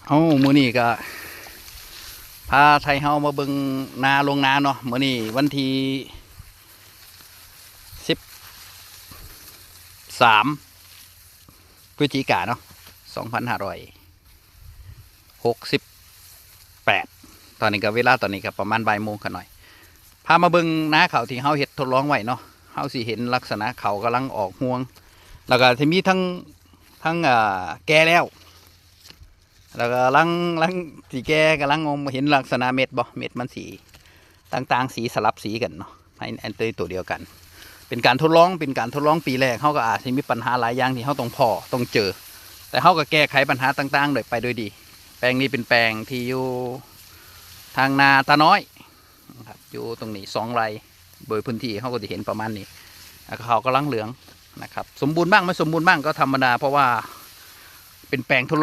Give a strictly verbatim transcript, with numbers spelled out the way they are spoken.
เอ้า มื้อนี้ก็พาไทเฮามาเบิ่งนาลงนาเนาะ มื้อนี้วันที่ สิบสาม พฤศจิกาเนาะ สองพันห้าร้อยหกสิบแปด ตอนนี้ก็เวลาตอนนี้ก็ประมาณบ่ายโมงขะหน่อย พามาเบิ่งนาข้าวที่เฮาเฮ็ดทดลองไว้เนาะ เฮาสิเห็นลักษณะข้าวกำลังออกฮวง แล้วก็สิมีทั้ง ทั้ง อ่า แก่แล้ว แล้วก็ลัง ลังสิแก่กำลังเห็นลักษณะเม็ดบ่ เม็ดมันสีต่างๆ สีสลับสีกันเนาะ ให้อันตัวเดียวกัน เป็นการทดลอง เป็นการทดลองปีแรก เฮาก็อาจสิมีปัญหาหลายอย่างที่เฮาต้องพ้อต้องเจอ แต่เฮาก็แก้ไขปัญหาต่างๆ โดยไปโดยดี แปลงนี้เป็นแปลงที่อยู่ทางนาตาน้อยนะครับ อยู่ตรงนี้สองไร่ โดยพื้นที่เฮาก็สิเห็นประมาณนี้ แล้วก็ข้าวกำลังเหลืองนะครับ สมบูรณ์บ้างไม่สมบูรณ์บ้างก็ธรรมดา เพราะว่าเป็นแปลงทด